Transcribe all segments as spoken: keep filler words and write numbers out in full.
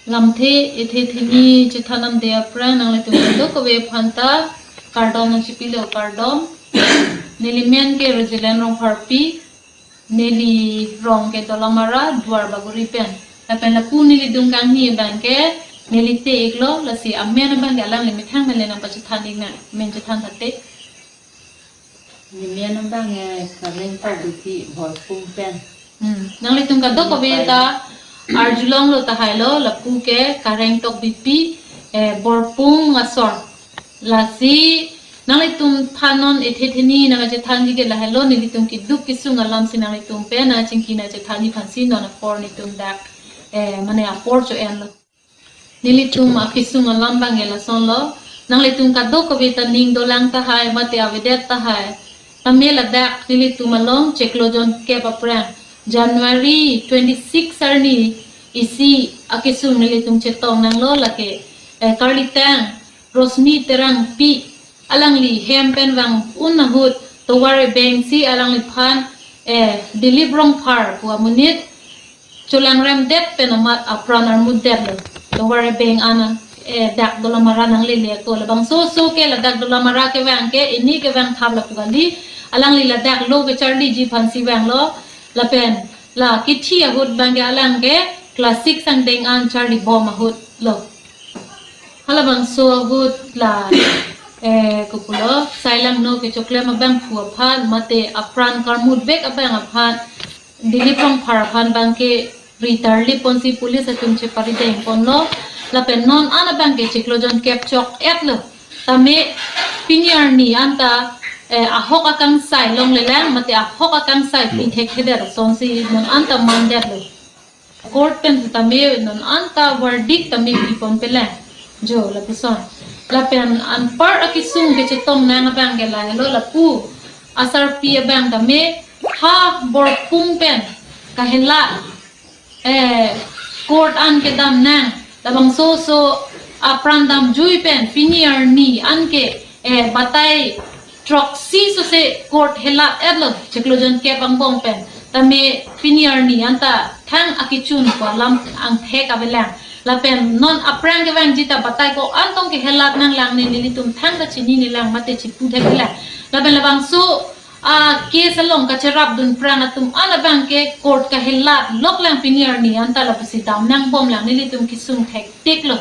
Lamthe ethe theni chethan damde aphrang nanglitum kadokave aphanta kardom nangchipilo, kardom. Neli men ke Roseland Rongpharpi, neli rong ke Dolamara, Duarbagori pen. Lapen lapu neli dungkang ni abang ke neli te iklo, lasi amen abang ke alangli methang mele nangpachethan ik nang, men chethan thate. Nemen abang ke Kareng Tokbipi, Borpung pen. Hmm. Nanglitum kadokave ta arjulonglo tahai lo, lapu ke Kareng Tokbipi, eh, Borpung asor. Lasi nanglitum aphan non ethe theni nangkachethanji ke lahelo, nelitum keduk kesung alam si nanglitum pen nangchingki nangchethanji aphansi non apor netum dak, eh, mane apor cho-enlo. Nelitum akesung alam abang ke lasonlo. Nanglitum kadokave ta ning dolang tahai, mate avedet tahai. Tame ladak nelitum along chiklo jonkep aphrang, January twenty-six arni isi akesung nelitum chetong nanglo, lake, eh, karlitang Rosmi Terangpi, alangli hem pen vang un ahut tovar ebeng si alangliphan, eh, Dilip Rongphar pu amonit cholangremdet pen amat apran armutdetlo. Tovar ebeng an, eh, dak Dolamara nanglele ako. Labangso oso ke ladak Dolamara kevang ke, ini kevang thap lapu kali. Alangli ladak lo kecharliji aphansi vanglo. Lapen la kithi ahut abang ke alang ke class six angdeng an charlibom ahut lo. Halabangso ahut la, eh, kopulo, sai langno kechoklem abangphu aphan, mate apran karmutbek abang aphan, Dilip Rongphar aphan abang ke ri tarlip ponsi police atum cheparideng ponlo. Lapen non an abang ke chiklo jonkep chok-etlo. Tame pini arni anta, eh, ahok akangsai longlelang, mate ahok akangsai pi thekthedet asonsi non anta mandetlo. Court pen tame non anta verdict tame piponpelang. Jo lapuson. Lapen anpar akesung kechetong nang abang ke lahelo, lapu asarpi abang tame ha Borpung pen kahela, eh, court an kedam nang. Labangso oso apran damjui pen pini arni anke, eh, batai throksi sose court helat-etlo, chiklo jonkep angbong pen. Tame pini arni anta thang akechun pu alam angthek avelang. Lapen non aphrang kevangji ta batai ko-an tong kehelat nanglang, ne nelitum thangta chininelang mate chipu thekthelang. Lapen labangso a case along kacherapdun aphrang atum an abang ke court kahelat loklang pini arni anta, lapusi dam nangbomlang, nelitum kesung thektiklo.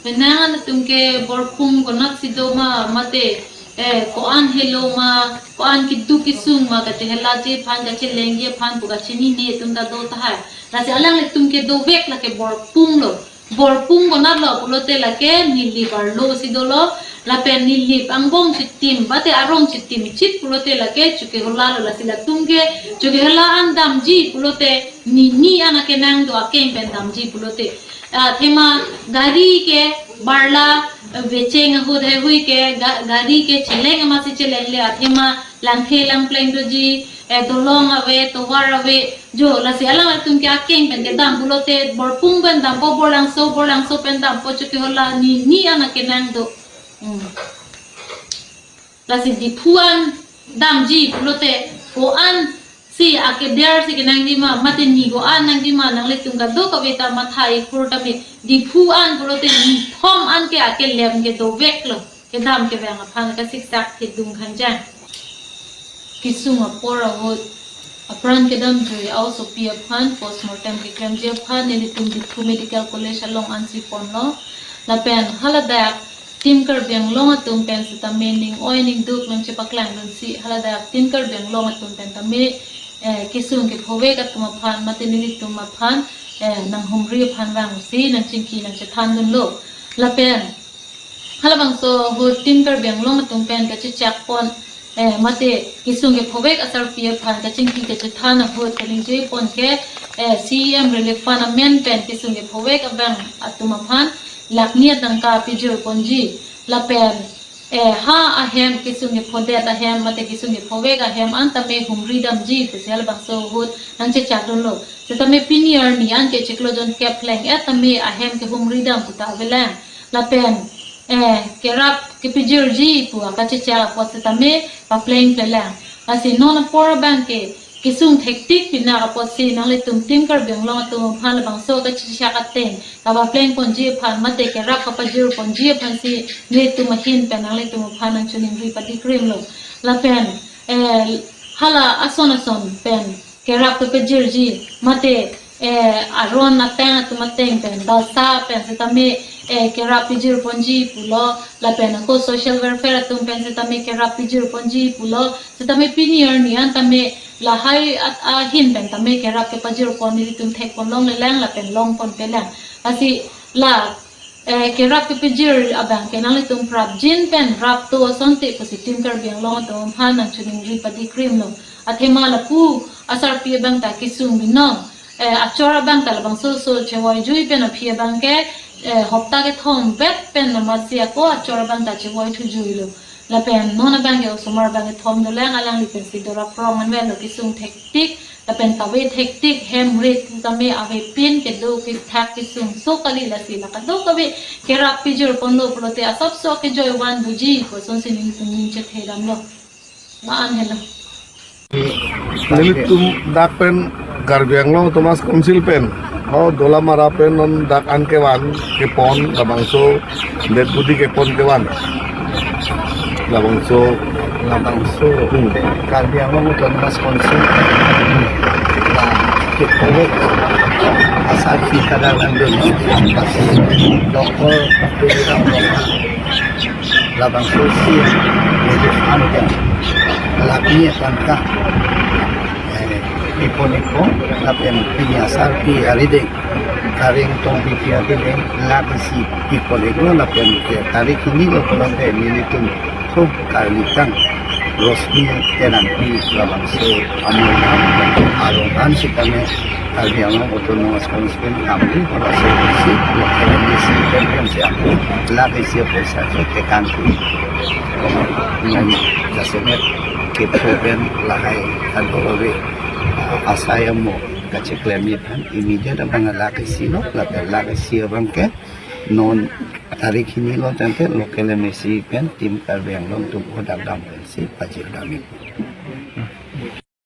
Penang anatum ke Borpung konatsi do ma, mate, eh, ko-an helo ma, ko-an keduk kesung ma, kachehelangji aphan, kachelengji aphan pu kachinine atum ta do tahai. Lasi alanglitum kedovek lake Borpung lo. Borpung konatlo pulote lake Nilip arlo si dolo, lapen Nilip angbong chitim, mate arong chitim chit pulote lake Chokihola lo, lasi latum ke Chokihola an damji pulote nini an akenang do, akeng pen damji pulote. Ah, athema gari ke barla, eh, vecheng ahut heihui ke ga-, gari ke cheleng amatsi chelengle, athema langthe langpleng doji, eh, dolong ave, tovar ave, jo, lasi alanglitum ke akeng pen kedam pulote, Borpung pen dampo, Borlangso, Borlangso pen dampo, Chokihola nini an akenang do. Hmm. Lasi Diphu an damji pulote, ko-an si akeder si kenangji ma, mate ni ko-an nangji ma, nanglitum kadokave ta matha ikur tame, Diphu an pulote nithom an ke akelem kedoveklo, kedam kevang aphan kasiksak kedung khanjang. Kesung apor ahut apran kedamjui a-osopi aphan postmortem keklemji aphan nelitum Diphu Medical College along ansi ponlo. Lapen haladak Team Karbi Anglong atum pen sitame ning oi ning duk nangchepaklangdunsi, haladak Team Karbi Anglong atum pen tame, eh, kesung kephovek atum aphan, mate nelitum aphan, eh, nanghumri aphan vangsi nangchingki nangchethandunlo. Lapen halabangso ahut Team Karbi Anglong atum pen kachechak pon, eh, mate kesung kephovek asarpi aphan kachingki kachethan ahut kaningje pon ke, eh, C E M Relief Fund amen pen kesung kephovek abang atum aphan lakh ni atangka pijir ponji. Lapen, eh, ha ahem, kesung kephodet ahem mate kesung kephovek ahem an tame humri damji pusi halabangso ahut nangchechakdunlo. Setame pini arni anke chiklo jonkep leng-et tame ahem kehumri dam puta avelang. Lapen, eh, kerap kepijirji pu akachechak apot setame paplengplelang. Lasi non apor abang ke kesung thektik pinak apotsi nanglitum Team Karbi Anglong atum aphan labangso kachechak ateng kapapleng ponji aphan mate kerap kapajir ponji aphansi nelitum ahin pen nanglitum aphan nangchiningri padikrimlo. Lapen eh, hala ason ason pen kerap kepajirji mate eh, aron ateng atum ateng pen balsa pen setame eh, kerap pijir ponji pulo, lapen ako social welfare atum pen setame kerap pijir ponji pulo, setame pini arni an tame lahai at ahin pen tame kerap kepajir pon nelitum thek pon longle lang lapen long ponpe lang. Lasi la eh, kerap kepajir abang ke nanglitum prapjin pen rap to asonte pusi Team Karbi Anglong atum aphan nangchiningri padikrimlo. Athema lapu asarpi abang ta kesung binong. Eh, achor abang ta labangso so chevoi jui pen aphi abang ke eh, hopta kethom vet pen amatsi ako achor abang ta chevoi thujuilo. Lapen non abang ke osomar abang kethom dolang, alangli pensi dorap rong anvetlo, kesung thektik lapen kave thektik, hem rit tame avepin kedo kethak kesung so kali, lasi la kadokave kerap pijir ponlo pulote asapso kejoi van buji kosonsi nelitum ning chethe damlo. La-an helo. Nelitum dak pen Karbi Anglong Autonomous Council pen, oh, Dolamara pen non dak an kevan kepon labangso det budi kepon kevan. Labangso labangso Hmm. Karbi Anglong Autonomous Council la kepolek asarpi kadang andun, Doktor Tuliram Ronghang, labangso si Moses Anten, lapi tangka eh, ipo nipo lapen pini asarpi arideng Karing Tongbipi arideng lake si ipo nipo lapen ke tarik hini lo pulote nelitum ho karlitang Rosmi Terangpi labangso amul aron an sitame Karbi Anglong Autonomous Council amri labangso si lo M D C pen si amri lake si poisa ke tekan pi. Nang jasemet kepo pen lahai kadokave asai amo kacheklem aphan immediate abang lake si lo, lapen lake si abang ke non tarik hini lo tangte local M A C pen Team Karbi Anglong atum hadak dam pensi pajir dam ik.